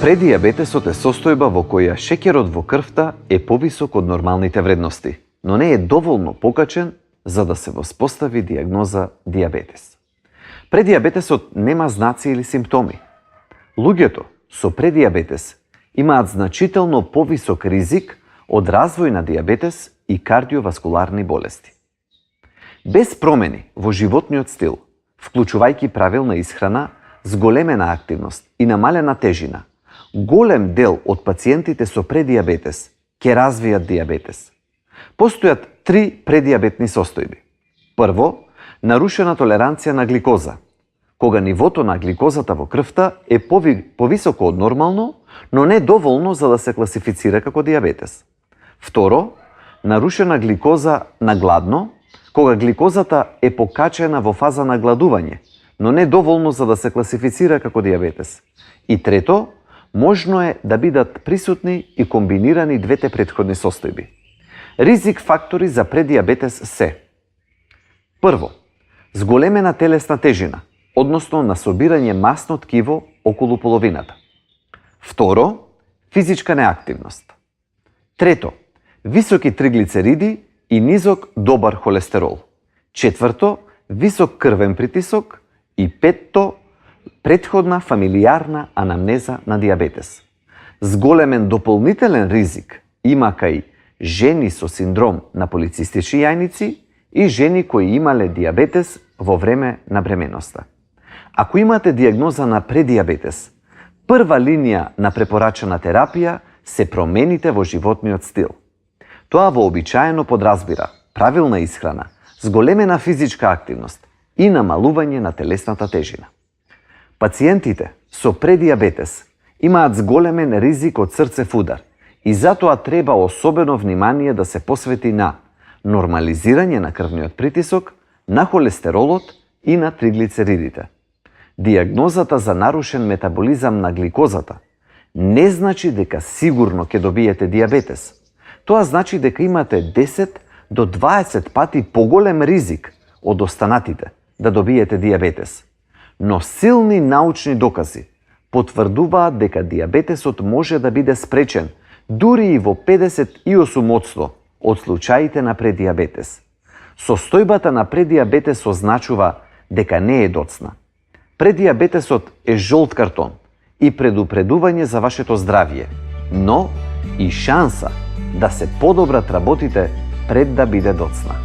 Предијабетесот е состојба во која шеќерот во крвта е повисок од нормалните вредности, но не е доволно покачен за да се воспостави дијагноза дијабетес. Предијабетесот нема знаци или симптоми. Луѓето со предијабетес имаат значително повисок ризик од развој на дијабетес и кардиоваскуларни болести. Без промени во животниот стил, вклучувајќи правилна исхрана, зголемена активност и намалена тежина, голем дел од пациентите со предијабетес ќе развијат дијабетес. Постојат 3 предијабетни состојби. Прво, нарушена толеранција на гликоза, кога нивото на гликозата во крвта е повисоко од нормално, но не доволно за да се класифицира како дијабетес. Второ, нарушена гликоза на гладно, кога гликозата е покачена во фаза на гладување, но не доволно за да се класифицира како дијабетес. И трето, можно е да бидат присутни и комбинирани двете претходни состојби. Ризик фактори за предијабетес се: прво, зголемена телесна тежина, односно насобирање масно ткиво околу половината. Второ, физичка неактивност. Трето, високи триглицериди и низок добар холестерол. Четврто, висок крвен притисок. И петто, претходна фамилијарна анамнеза на дијабетес. Зголемен дополнителен ризик има кај жени со синдром на полицистични јајници и жени кои имале дијабетес во време на бременоста. Ако имате дијагноза на предијабетес, прва линија на препорачана терапија се промените во животниот стил. Тоа вообичаено подразбира правилна исхрана, зголемена физичка активност и намалување на телесната тежина. Пациентите со предијабетес имаат зголемен ризик од срцев удар и затоа треба особено внимание да се посвети на нормализирање на крвниот притисок, на холестеролот и на триглицеридите. Дијагнозата за нарушен метаболизам на гликозата не значи дека сигурно ќе добиете дијабетес. Тоа значи дека имате 10 до 20 пати поголем ризик од останатите да добиете дијабетес. Но силни научни докази потврдуваат дека дијабетесот може да биде спречен дури и во 58% од случаите на предијабетес. Состојбата на предијабетес означува дека не е доцна. Предијабетесот е жолт картон и предупредување за вашето здравје, но и шанса да се подобрат работите пред да биде доцна.